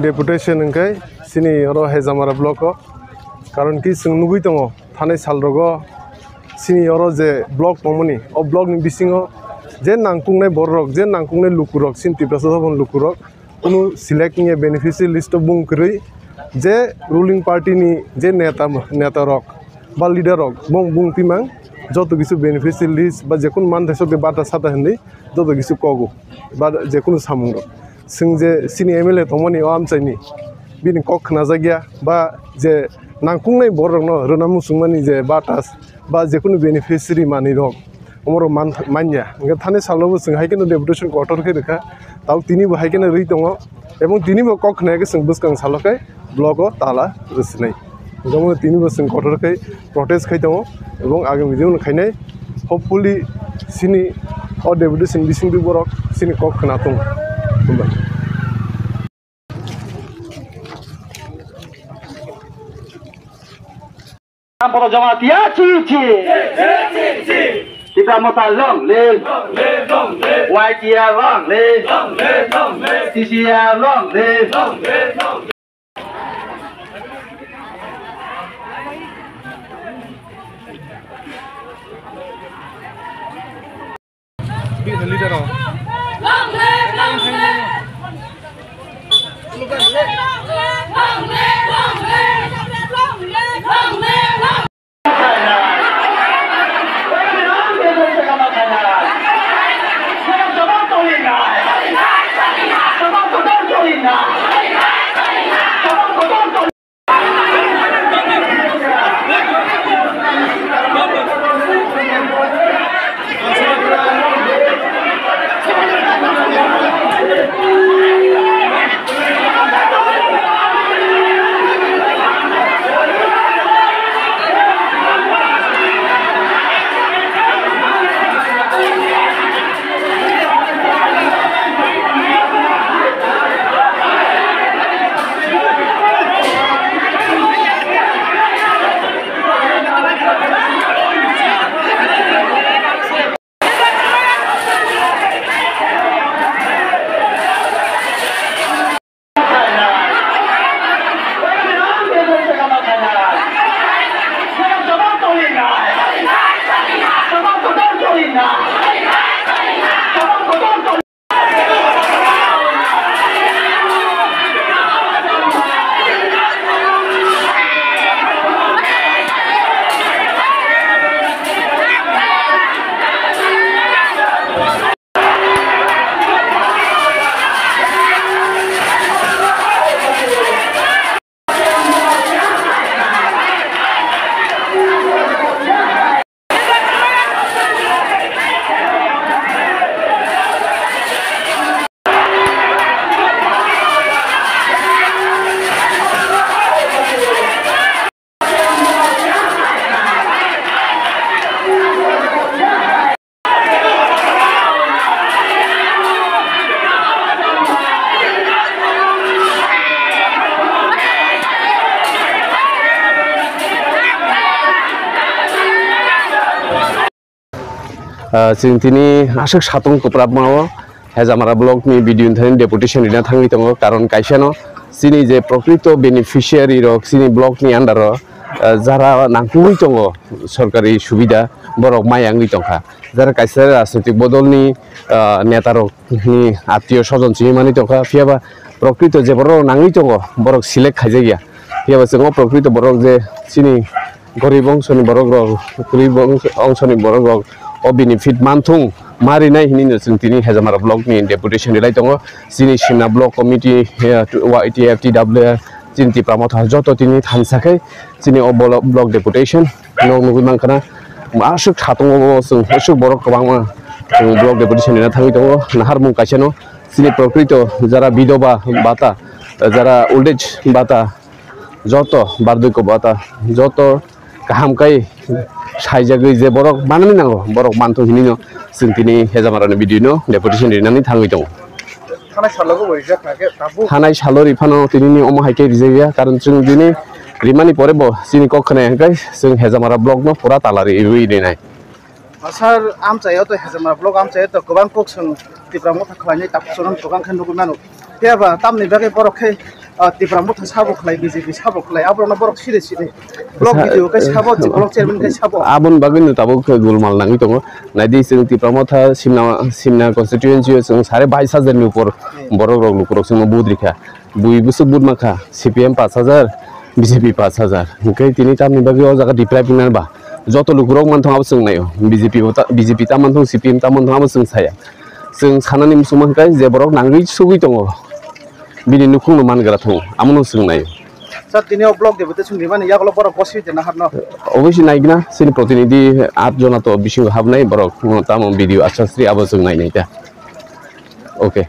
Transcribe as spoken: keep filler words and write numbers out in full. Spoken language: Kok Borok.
Deputation hwnkhe chini oro Hejamara block o, karon ki chwng nugwi tongo thanai sal rogo chini oro je block tongmani, o block ni bisingo je nangkuknai borok rok, je nangkuknai lukurok, chini Tiprasa Sabon lukurok, kunu select wngya beneficiary list o bung kwrwi, je ruling party ni je neta, neta rok ba leader rok bung, bung twimang joto kisu beneficiary list ba jekunu manthai sokde bata sata hinwi joto kisu kogo ba jekunu samung rok. Chwng je chini M L A tongmani o amchaini bini kok khnajakya ba je nangkuknai borok rokno rwna muchungmani je bata ba jekunu beneficiary manwi rok omorok man, manya. Hwnkhe thani salo bo chwng hai kheno deputation kotor khe rwkha. Tau tini bo hai kheno rwi tongo. Ebong tini bo kok khna khe chwng bwskang salo khe block o tala rwsinai. Hwnkhe tini bo chwng kotor khe protest khai tongo. Ebong agami jibon khainai. Hopefully chini o deputation bisingtwi borok chini kok khna tong. Hambai. Amparo Jamatia chi chi. Tipra Motha long live. Y T F long live. C C F long live. Bini leader o. Ah, chwng tini aswk satung kwprapma o Hejamara block ni B D O ni thani deputation rina thangwi tongo, karon kaisa no chini je prokrito beneficiary rok chini block ni under o, ah, jara nangkukwi tongo sorkari subida borok maya wngwi tongkha, jara kaisa rajnitik bodol ni, ah, neta rok ni attiyo sojon chini manwi tongkha, phiya ba prokrito je borok nangwi tongo borok select khaijak ya, phiya ba chwng o prokrito borok je chini gorib ongsoni borok rok, gorib ong-, ongsoni borok rok o benefit manthung ma rinai hinwi no chwng tini Hejamara block ni deputation rilai tongo. Chini Simna block committee, eh, Y T F, T W F, chini Tipra Motha joto tini thansa khe chini o bolo-, block deputation nok nugwi mankha na. Aswk satung o chwng aswk borok kwbangma, chwng block deputation rina thangwi tongo. Naharmung kaisa no chini prokrito jara bidoba bata, jara old age bata, joto bardoi kobata, joto kaham kai saijagwi je borok manani nango, borok manthung hinwi no chwng tini Hejamara ni B D O no deputation rinani thangwi tongo. Thanai salogo bo rijak kha khe tabuk. Thanai salo ri phano tinini omo hai khe rijak ya, karon chwng bini rimani pore bo chini kok khna hwnkhe chwng Hejamara block no pura tala ri rinai. Sir, amchaio to Hejamara block amchaio to kwbang kok chwng Tipra Motha khlainai tabuk chwng kwbang khe nugwi mano. Phiya ba tamni bagwi borok khe, ah, Tipra Motha sabo khlai, B J P sabo khlai, aborokno borok siri siri. Block B D O khe sabo, block chairman khe sabo. Aboni bagwi no tabuk khe gulmal nangwi tongo. Naidi chwng Tipra Motha Simna, Simna constituency o chwng sare bais hajar ni upor borok rok lukurok chwngno vote rikha. Bui bwswk vote mankha, C P M paanch hajar, B J P paanch hajar. Hwnkhe tini tamni bagwi o jaga deprive wngna ba joto lukurok manthong abo chwng naio. B J P bo ta, B J P ta manthong, C P M ta manthong abo chwng saya. Chwng sanani muchungma hwnkhe je borok nangwi sugwi tongo, bini nukhungno mangra thung, amono chwng naio. Sir, tini o block deputation rimani yagulo borok boswi de naharno? Obviously naigna, chini protinidhi at jona to bisingo habnai borok, tamo B D O Achasri abo chwng nainai ta. Okay.